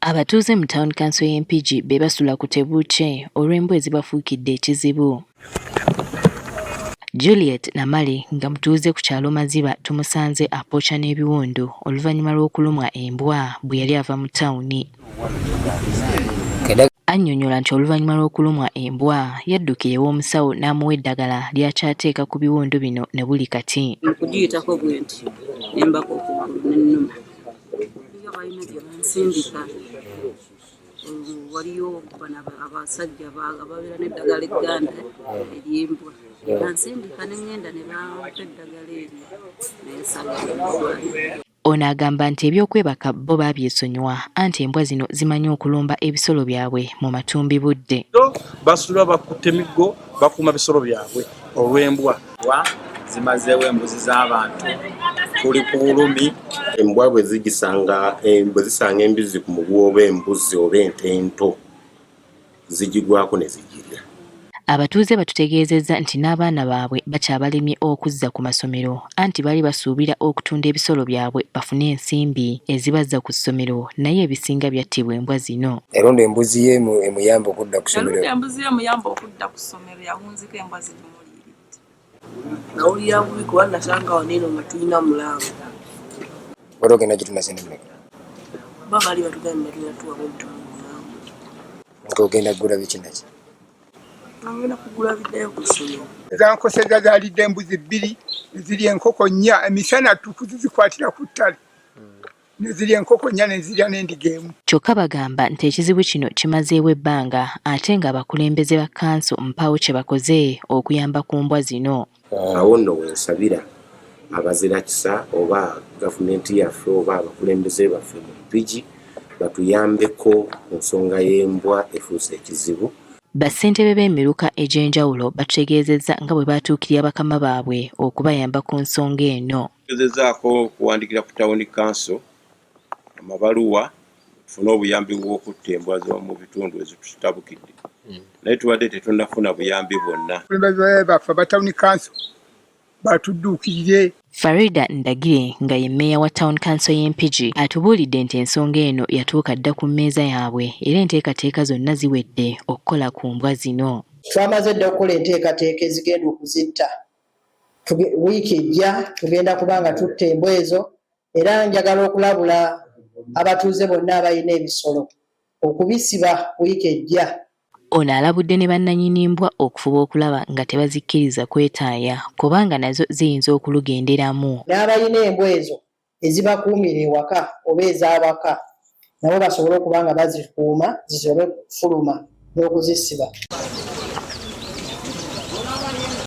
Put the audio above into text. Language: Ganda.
Abatuuze mu Town Council y'e Mpigi be basula ku tebuukye olw'embwa ezibafuukidde ekizibu. Juliet Namale nga mutuuze ku kyalo Maziba tumusanze apooca n'ebiwundu oluvannyuma lw'okulumwa embwa bwe yali ava mu tawuni. Annyonnyola nti oluvannyuma lw'okulumwa embwa yaddukira ew'omusawo n'amuwa eddagala ly'akyateeka ku biwundu bino ne buli kati. Mu kugiyitako bwenti ne mbaka okugulu ne nnuma. Yo balina gye bansindika waliyo bano abasajja ababeera n'eddagala egganda ery'embwa bansindika ne ŋŋenda ne bampa eddagala eryo naye saagala ddwaliro. Ono agamba nti eby'okwebaka bo baabyesonyiwa anti embwa zino zimanyi okulumba ebisolo byabwe mu matumbi budde. Basula bakutte miggo bakuuma bisolo byabwe olw'embwa. Zimazeewo embuzi z'abantu, tuli ku bulumi. Embwa bwe zigisanga bwe zisanga embizzi ku muguwa oba embuzi oba ente ento zigigwako ne zigirya. Abatuuze batutegeezezza nti n'abaana baabwe bakyabalemye okuzza ku masomero anti baali basuubira okutunda ebisolo byabwe bafune ensimbi ezibazza ku ssomero naye ebisinga byattibwa embwa zino. Yalonda embuzi ye emuyambe okudda ku ssomero. Yalunda embuzi ye emuyambe okudda ku ssomero yawunzika embwa zigimuliiridde. Nawulira bubi kuba nasanga wano eno nga tulina mulango. Wali ogenda gitunda ssente mmeka? Bo baali batugambye bagenda tuwamu emitwalo musanvu. Nga ogenda kugula biki naki? Ngenda kugula biddayo ku ssomero. Zankosezza zaalidde embuzi bbiri ne zirya enkoko nnya emisana ttuku zizikwatira ku ttale ne zirya enkoko nnya ne zirya n'endiga emu. Kyokka bagamba nti ekizibu kino kimazeewo ebbanga ate ng'abakulembeze ba kkanso mpaawo kye bakoze okuyamba ku mbwa zino. Awo nno we nsabira abazirakisa oba gavumenti yaffe oba abakulembeze baffe mu Mpigi batuyambeko ku nsonga y'embwa efuuse ekizibu. Bassentebe b'emiruka egy'enjawulo batutegeezezza nga bwe baatuukirira bakama baabwe okubayamba ku nsonga eno. Tugezezzaako okuwandiikira ku Town Council amabaluwa tufune obuyambi bw'okutta embwa z'omu bitundu ezitutabukidde naye tubadde tetunnafuna buyambi bwonna. Abakulembeze baffe aba Town Council batudduukirire. Faridah Ndagire nga ye mmeeya wa Town Council y'e Mpigi atubuulidde nti ensonga eno yatuuka dda ku mmeeza yaabwe era enteekateeka zonna ziwedde okukola ku mbwa zino. Twamaze dda okukola enteekateeka ezigenda okuzitta. Wiiki ejja tugenda kuba nga tutta embwa ezo era njagala okulabula abatuuze bonna abalina ebisolo okubisiba wiiki ejja. Ono alabudde ne bannannyini mbwa okufuba okulaba nga tebazikkiriza kwetaaya kubanga nazo ziyinza okulugenderamu. N'abalina embwa ezo ezibakuumira ewaka oba ez'awaka nabo basobole okuba nga bazikuuma zisobe kufuluma n'okuzisiba.